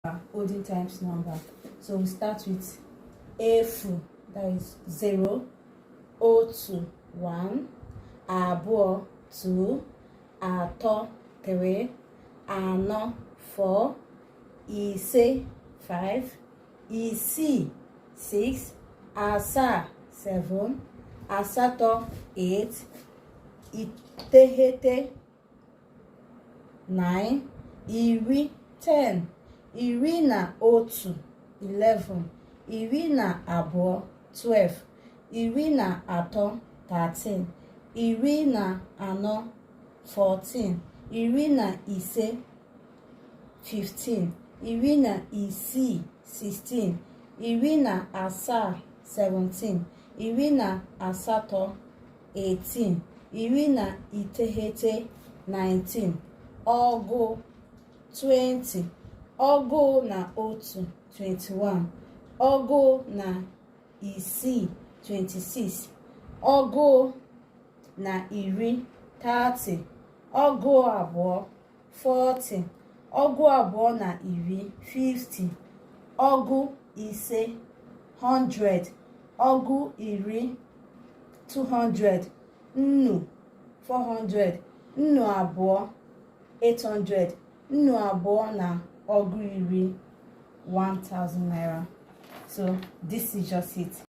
Olden times number. So we start with efu, that is 0, otu, 1, abụọ, 2, atọ, 3, anọ, 4, ise, 5, isii, 6, asaa, 7, asatọ, 8, iteghete, 9, iri, 10, iri na otu, 11, iri na abụọ, 12, iri na atọ, 13, iri na anọ, 14, iri na ise, 15, iri na isii, 16, iri na asaa, 17, iri na asatọ, 18, iri na iteghete, 19, ọgụ, 20, ọgụ na otu, 21, ọgụ na isii, 26, ọgụ na iri, 30, ọgụ abụọ, 40, ọgụ abụọ na iri, 50, ọgụ ise, 100, ọgụ iri, 200, nnu, 400, nnu abụọ, 800, nnu abụọ na ọgụ iri, 1000 naira. So this is just it.